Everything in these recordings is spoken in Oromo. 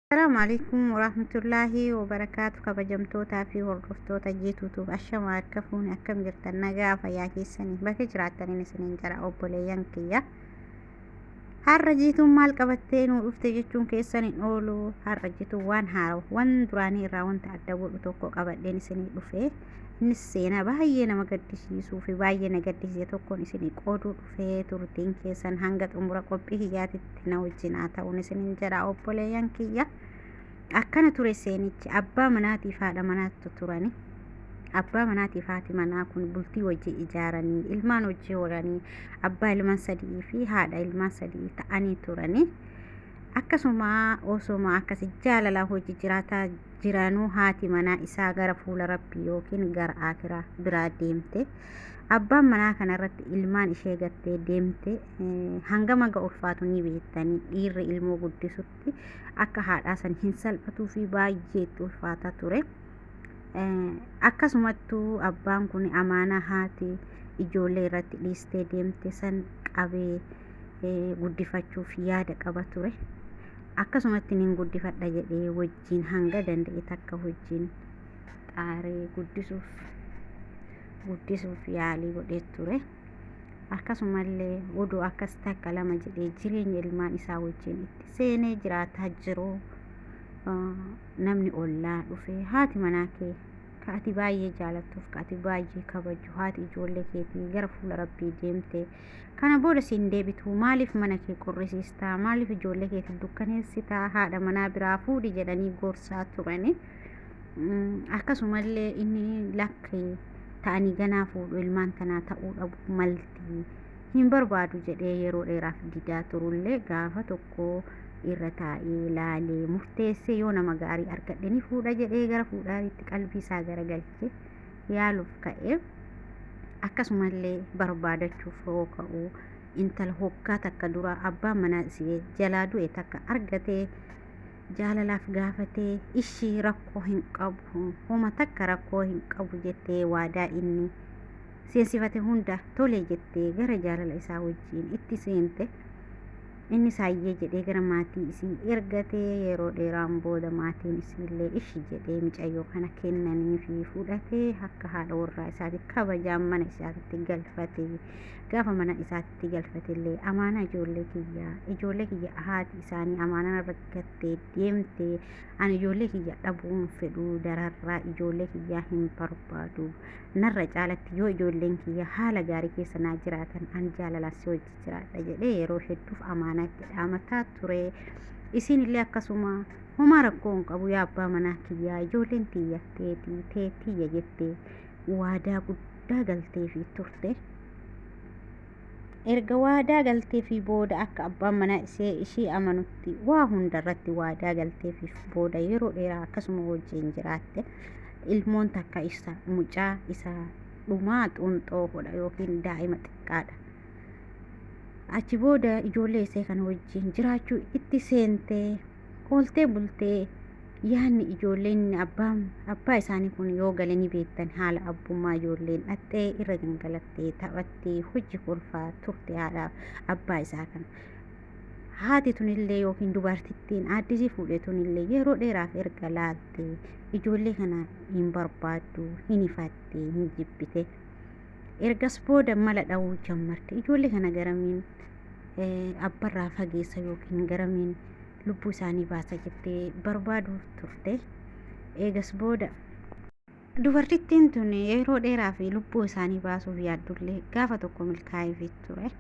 Assalaamu alaikum warahmatullaahi wabarakaatu. Kabajamtootaa fi hordoftoota Jiituutuuf, ashama harka fuune, akkam jirtan? Nagaa fayyaa keessanii? Bakka jiraattaniin isiniin jira, obboleeyyan kiyya. Har'a Jiituun maal qabattee nuu dhufte jechuun keessan hin oolu. Har'a Jiituun waan haarawa, waan duraanii irraa wanta adda godhu tokko qabadheen isinii dhufe. Innis seenaa baay'ee nama gaddisiisuu fi baay'ee na gaddisiise tokkoon isinii qooduu dhufee. Turtiin keessan hanga xumura qophii kiyyaatitti na wajjin haa ta'uun isiniin jedha, obboleeyyan kiyya. Akkana ture seenichi: abbaa manaatiif haadha manaattu turani. Abbaa manaatiif haati manaa kun bultii wajji ijaaranii, ilmaan wajji horanii, abbaa ilmaan sadii fi haadha ilmaan sadii ta'anii turani. Akkasuma osoma akkasi jaalalaa hojii jiraataa jiranuu, haati manaa isaa gara fuula rabbii yookiin gara aakiraa biraa deemte. Abbaan manaa kanarratti ilmaan ishee gattee deemte. Hangam haga ulfaatu ni beektanii, dhiirri ilmoo guddisutti akka haadhaa san hin salphatuu fi baay'ee itti ulfaataa ture. Akkasumattuu abbaan kun amaanaa haati ijoollee irratti dhiistee deemte san qabee guddifachuuf yaada qaba ture. Akkasumatti nin guddifadha jedhee wajjin hanga danda'e takka wajjin xaaree guddisuuf yaalii godhee ture. Akkasumallee oduu akkas takka lama jedhee jireenya ilmaan isaa wajjin itti seenee jiraataa jiru, namni ollaa dhufe, "Haati manaa kee ka ati baay'ee jaalattuuf, ka ati baay'ee kabaju, haati ijoollee keetii gara fuula rabbii deemte. Kana booda siin deebitu. Maaliif mana kee qorrisiistaa? Maaliif ijoollee keetii dukkaneessitaa? Haadha manaa biraa fuudhi," jedhanii gorsaa turani. Akkasumallee inni, "Lakkee, ta'anii ganaa fuudhu ilmaan tanaa ta'uu dhabu malti, hin barbaadu," jedhee yeroo dheeraaf didaa turullee, gaafa tokko irra taa'ee laalee murteessee, "Yoo nama gaarii argadhe ni fuudha," jedhee gara fuudhaatti qalbii isaa garagalche yaaluuf ka'e. Akkasumallee barbaadachuuf yoo ka'u, intala hoggaa takka dura abbaan manaa isee jalaa du'e takka argatee, jaalalaaf gaafatee, ishii rakkoo hin qabu, homa takka rakkoo hin qabu jettee, waadaa inni seensifate hunda tole jettee gara jaalala isaa wajjin itti seente. Inni saayyee jedhee gara maatii isii ergatee, yeroo dheeraan booda maatiin isiillee ishi jedhee micayyoo kana kennanii fi fudhatee akka haadha warraa isaati kabajaan mana isaatitti galfate. Gaafa mana isaatitti galfatellee, "Amaanaa ijoollee kiyya, ijoollee kiyya haati isaanii amaanaa irra gattee deemte, ani ijoollee kiyya dhabuun fedhu, dararraa ijoollee kiyyaa hin barbaadu. Narra caalatti yoo ijoolleen kiyya haala gaarii keessa naa jiraatan, an jaalalaan si wajji jiraadha," jedhee yeroo hedduuf amaanaa itti dhaamataa ture. Isiin illee akkasuma, "Homaa rakkoo hin qabu yaa abbaa manaa kiyyaa, ijoolleen tiyya teetii teetiyya," jettee waadaa guddaa galteefii turte. Erga waadaa galteefii booda, akka abbaan manaa ishee ishii amanutti waa hunda irratti waadaa galteefiif booda, yeroo dheeraa akkasuma wajjin jiraatte. Ilmoon takka isa mucaa isa dhumaa xuunxoo godha yookiin daa'ima xiqqaadha. Achi booda ijoollee isee kana wajjin jiraachuu itti seentee, ooltee bultee, yaanni ijoolleen abbaa isaanii kun yoo gale, ni beektan, haala abbummaa ijoolleen dhaxxee irra gangalattee taphattee hojii kolfaa turte haadha abbaa isaa kana. Haati tunillee yookiin dubartittiin aaddisii fuudhe tunillee yeroo dheeraaf erga laalte, ijoollee kana hin barbaaddu, hin ifatte, hin jibbite. Ergas booda mala dha'uu jammarte. Ijoollee kana garamiin abbarraa fageessa yookiin garamiin lubbuu isaanii baasa jettee barbaaduuf turte. Eegas booda dubartittiin tun yeroo dheeraa fi lubbuu isaanii baasuuf yaaddullee, gaafa tokko milkaa'eefii ture.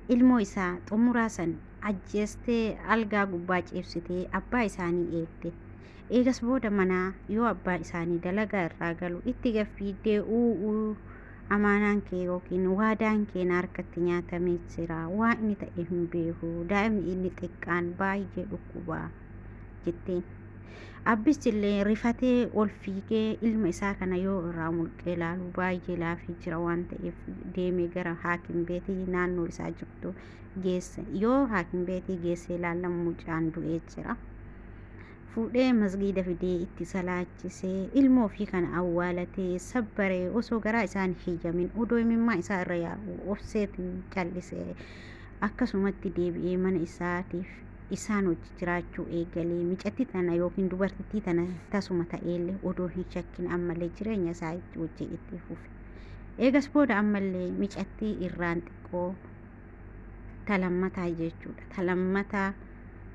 Ilmoo isaa xumuraa san ajjeestee, algaa gubbaa ciibsitee abbaa isaanii eegde. Eegas booda manaa yoo abbaa isaanii dalagaa irraa galu itti gaffiiddee, "U'uu, amaanaan kee yookiin waadaan kee na harkatti nyaatamee jira. Waa inni ta'e hin beeku. Daa'imni inni xiqqaan baay'ee dhukkuba," jetteen. Abbichi illee rifatee ol fiigee ilma isaa kana yoo irraa mulqee ilaalu, baay'ee laafee jira waan ta'eef, deemee gara haakim beetii naannoo isaa jirtu geesse. Yoo haakim beetii geessee ilaallamu, mucaan du'ee jira. Fuudhee masgiida fidee itti salaachisee, ilmoo ofii kana awwaalatee sabbaree, osoo garaa isaan hiyyamin, odoo imimmaa isaa irra yaa'u obseetiin callisee, akkasumatti deebi'ee mana isaatiif Isaan wajji jiraachuu eegalee micatti tana yookiin dubartittii tana tasuma ta'eellee odoo hin shakkin ammallee jireenya isaa wajji itti fufe. Eegas booda ammallee micattii irraan xiqqoo talammataa jechuudha. Talammataa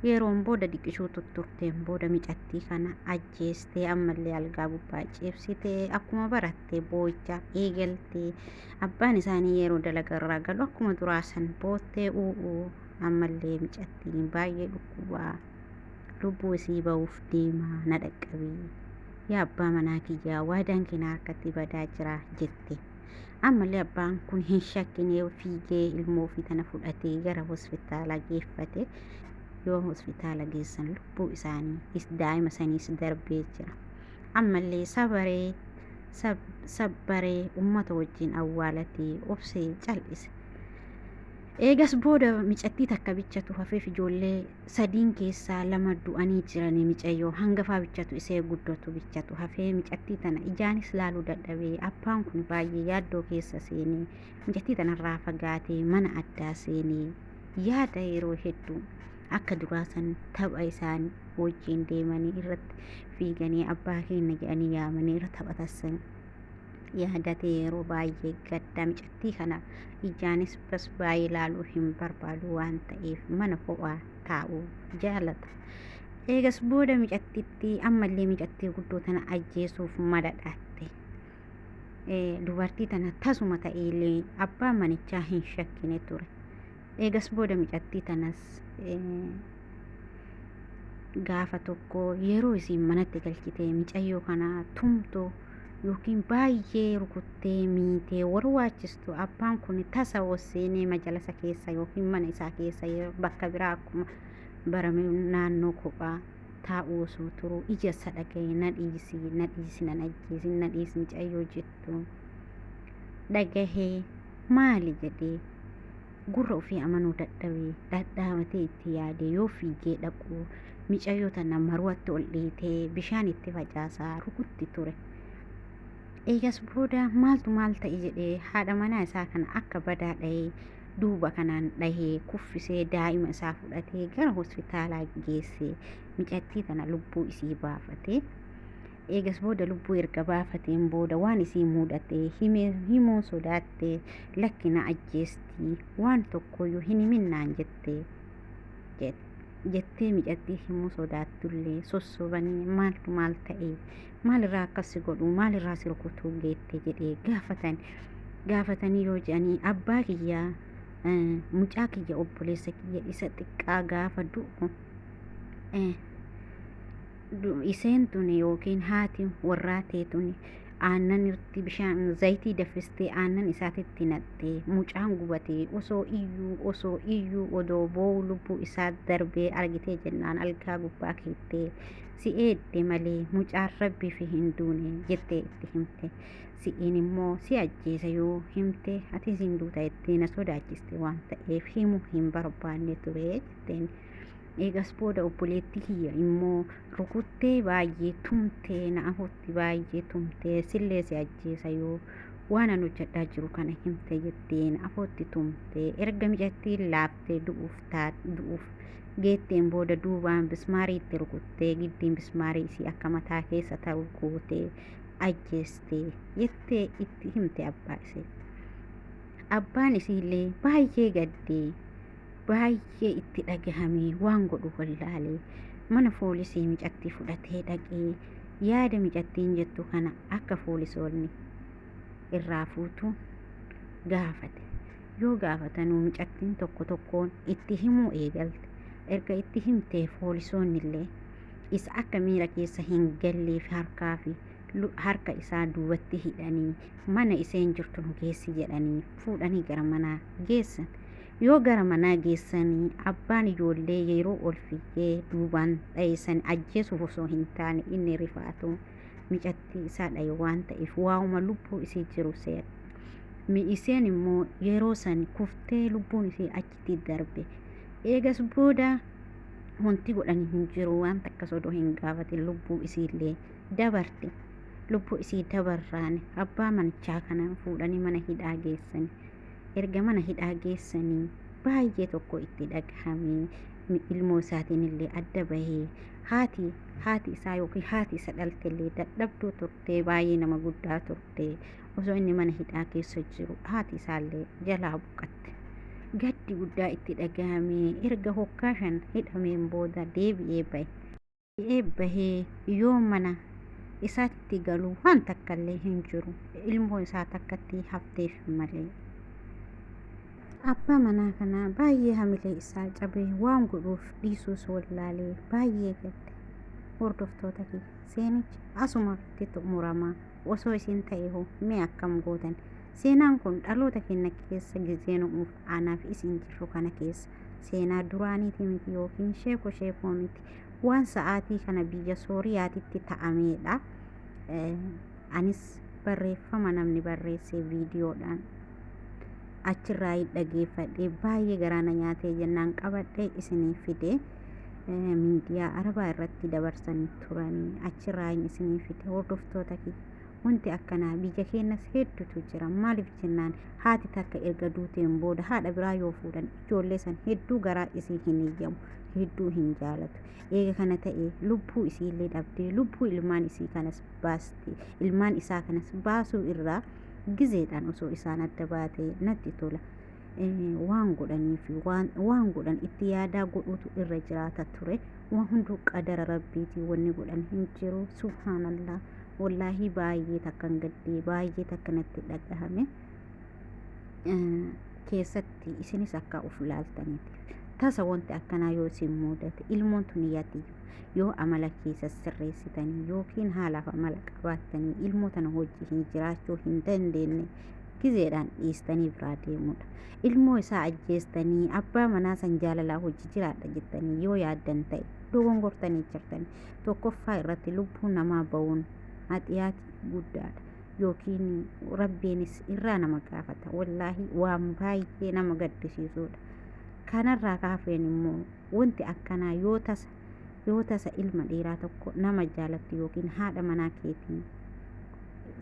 yeroon booda diqishuu tutturteen booda micattii kana ajjeestee ammallee algaa gubbaa ciibsitee akkuma barattee boo'icha eegaltee abbaan isaanii yeroo dalagarraa galu akkuma duraa san boottee u'uu ammallee micattiin baay'ee dhukkubaa lubbuu isii ba'uuf deemaa na dhaqqabii yaa abbaa manaa kiyyaa waadaan keenna harkatti badaa jira jette. Ammallee abbaan kun hin shakkinee fiigee ilmoo ofii tana fudhatee gara hospitaalaa geeffate. Yoo hospitaala geessan lubbuu isaanii daa'ima saniis darbee jira. Ammallee sabaree sabbaree uummata wajjin awwaalatee obsee cal'ise. Eegas booda micattii takka bichatu hafeef ijoollee sadiin keessaa lama du'anii jiranii micayyoo hangafaa bichatu isee guddatu bichatu hafee micattii tana ijaanis laaluu dadhabee abbaan kun baay'ee yaaddoo keessa seenee micattii tanarraa fagaatee mana addaa seenee yaada yeroo hedduu akka duraa san tapha isaan wajjin deemanii irratti fiiganii abbaa keenya jedhanii yaamanii irra taphatan yaadatee yeroo baay'ee gadda micattii kana ijaanis bas baay'ee ilaaluu hin barbaadu waan ta'eef mana kophaa taa'uu jaalata. Eegas booda micattiitti ammallee micattii guddoo tana ajjeesuuf mala dhaatte. Dubartii tana tasuma ta'eellee abbaan manichaa hin shakkine ture. Eegas booda micattii tanas gaafa tokko yeroo isiin manatti galchitee micayyoo kana tumtu yookiin baay'ee rukuttee miitee warwaachistu abbaan kun tasa wasseenee majalasa keessa yookiin mana isaa keessa bakka biraa akkuma barame naannoo kophaa taa'uu osoo turu ija isa dhaga'e na dhiisi na dhiisi nan ajjeesi na dhiisi micayyoo jettu dhagahee maali jedhee gurra ofii amanuu dadhabee dhadhaabatee itti yaade yoo fiigee dhaqu micayyoo tana maruwatti ol dhiitee bishaan itti facaasaa rukutti ture. Eegas booda maaltu maal ta'e jedhee haadha manaa isaa kana akka badaa dhahee duuba kanaan dhahee kuffisee daa'ima isaa fudhatee gara hospitaalaa geessee micattii tana lubbuu isii baafate. Eegas booda lubbuu erga baafateen booda waan isii mudate himuu sodaattee lakkina ajjeestii waan tokkoyyuu hin himinnaan jettee jettee micattii himuu sodaattullee sossobanii maaltu maal ta'e maalirraa akkas si godhu maalirraa si rukutuu geette jedhee gaafatan gaafatanii yoo jedhanii abbaa kiyyaa mucaa kiyya obboleessa kiyya isa xiqqaa gaafa du'u iseen tuni yookiin haati warraa tee tuni aannan irratti bishaan zayitii danfistee aannan isaatitti naqxee mucaan gubatee osoo iyyuu osoo iyyuu odoo boo'u lubbuu isaa darbee argitee jennaan algaa gubbaa keettee si eedde malee mucaan rabbii fi hin duune jettee itti himte. Si'iin immoo si ajjeesa yoo himte atis hin duuta jettee na sodaachiste waan ta'eef himuu hin barbaanne ture jetteen. Eegas booda obboleettii kiyya immoo rukuttee baay'ee tumtee na afutti baay'ee tumtee sillee si ajjeesa yoo waan an hojjedhaa jiru kana himte jettee na afutti tumtee erga micattiin laaftee du'uuf du'uuf geetteen booda duubaan bismaarii itti rukuttee giddiin bismaarii isii akka mataa keessa ta'u gootee ajjeeste jettee itti himte abbaa isee. Abbaan isiillee baay'ee gaddee baay'ee itti dhagahamee waan godhu wallaalee mana foolisii micattii fudhatee dhaqee yaada micattiin jettu kana akka foolisoonni irraa fuutu gaafate. Yoo gaafatanuu micattiin tokko tokkoon itti himuu eegalte. Erga itti himtee foolisoonni illee isa akka miira keessa hin galleef harkaa fi harka isaa duubatti hidhanii mana iseen jirtu nu geessi jedhanii fuudhanii gara manaa geessan. Yoo gara manaa geessanii abbaan ijoollee yeroo ol fiigee duubaan dhayeessan ajjeesuuf osoo hin taane inni rifaatu micattii isaa dhaye waan ta'eef waa'uma lubbuu isii jiru seera. Isheen immoo yeroo san kuftee lubbuun isii achitti darbe. Eegas booda wanti godhan hin jiru waan takka odoo hin gaafatin lubbuu isiillee dabarte. Lubbuu isii dabarraan abbaa manichaa kana fuudhanii mana hidhaa geessan. Erga mana hidhaa geessanii baay'ee tokko itti dhagahamee Ilmoo isaatiin illee adda bahee haati isaa yookiin haati isa dhalte illee dadhabduu turte, baay'ee nama guddaa turte. Osoo inni mana hidhaa keessa jiru haati isaallee jalaa boqatte. Gaddi guddaa itti dhagahame. Erga hoggaa 5 hidhameen booda deebi'ee bahe. Deebi'ee bahee yoo mana isaatti galu waan takkallee hin jiru. Ilmoo isaa takkatti hafteef malee. Abbaa manaa kanaa baay'ee hamilee isaa cabee waan godhuuf dhiisuus wallaalee baay'ee gadde. Hordoftoota kiyya, seenichi asuma irratti xumurama. Osoo isin ta'e hoo mee akkam gootan? Seenaan kun dhaloota keenya keessa gizee nu'uuf anaaf isin jirru kana keessa seenaa duraaniiti miti yookiin sheeko sheekoo miti. Waan sa'aatii kana biyya Sooriyaatitti ta'ameedha. Anis barreeffama namni barreesse viidiyoodhaan achirraa dhageeffadhee baay'ee garaa na nyaatee jennaan qabadhee isinii fide. Miidiyaa Arabaa irratti dabarsanii turanii achirraa isinii fide. Hordoftoota kiyya, wanti akkanaa biyya keenyas hedduutu jira. Maaliif jennaan, haati takka erga duuteen booda haadha biraa yoo fuudhan ijoollee san hedduu garaa isii hin iyyamu, hedduu hin jaalatu. Eega kana ta'e lubbuu isiillee dhabdee lubbuu ilmaan isii kanas baasti. Ilmaan isaa kanas baasuu irraa gizeedhaan osoo isaan adda baatee natti tola. Waan godhanii fi waan godhan itti yaadaa godhuutu irra jiraata ture. Waan hunduu qadara Rabbiitii, wanni godhan hin jiru. Subhaanallah, wallaahii baay'ee takkan gaddee, baay'ee takka natti dhagahame. Keessatti isinis akka uf laaltaniiti. Tasa wanti akkanaa yoo isin mudate, ilmoon tun yaati, yoo amala keessa sirreessitanii yookiin haalaaf amala qabaattanii ilmoo tana hojii hin jiraachuu hin dandeenye, gizeedhaan dhiistanii biraa deemudha. Ilmoo isaa ajjeestanii abbaa manaa san jaalalaa hojii jiraadha jettanii yoo yaaddan ta'e dogongortanii jirtanii. Tokkoffaa irratti lubbuu namaa ba'uun haxiyaati guddaadha. Yookiin Rabbiinis irraa nama gaafata. Wallaahi waan baay'ee nama gaddisiisudha. Kanarraa kaafeen immoo wanti akkanaa yoo tasa ilma dhiiraa tokko nama jaalattu yookiin haadha manaa keetii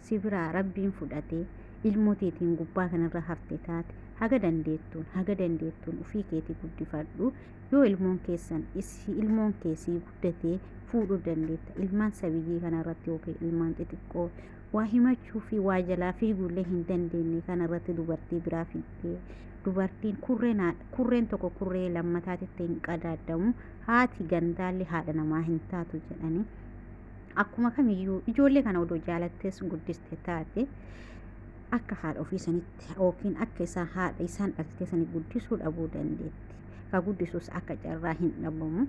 si biraa Rabbiin fudhatee ilmoo teetiin gubbaa kanarra hafte taate, haga dandeettuun ufii keetii guddifadhu. Yoo ilmoon keessan ilmoon keessii guddatee fuudhuu dandeetta. Ilmaan sabiyyii kanarratti yookiin ilmaan xixiqqoo waa himachuu fi waa jalaa fiiguullee hin dandeenye kanarratti dubartii biraa fiddee, dubartiin kurreen tokko kurree lammataatitti hin qadaadamu, haati gandaallee haadha namaa hin taatu jedhanii. Akkuma kamiyyuu ijoollee kana odoo jaalattees guddiste taate, akka haadha ofii sanitti yookiin akka isaan haadha isaan dhaltee sanii guddisuu dhabuu dandeetti. Ka guddisus akka carraa hin dhabamu.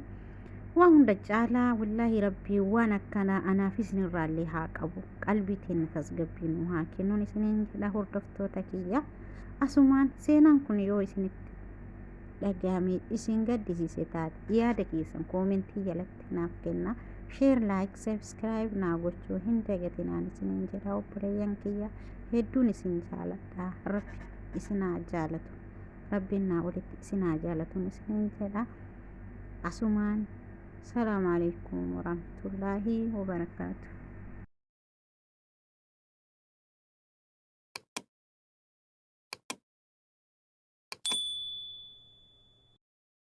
Waan hunda caalaa wallaahi Rabbii waan akkanaa anaaf isinirraallee haa qabu. Qalbii teenya tasgabbii nu haa kennuun isiniin jedha, hordoftoota kiyya. Asumaan seenaan kun yoo isinitti dhagahame, isin gaddisiise taate, yaada keessan koomentii jalatti naaf kenna. Share, like, subscribe naa gochuu hin dagatinaan isiniin jedha. Obboleeyyan kiyya, hedduun isin jaaladha. Rabbi isin haa jaalatu. Rabbiin naa olitti isin haa jaalatuun isiniin jedha. Asumaan salaamu alaikum warahmatullaahi wabarakaatu.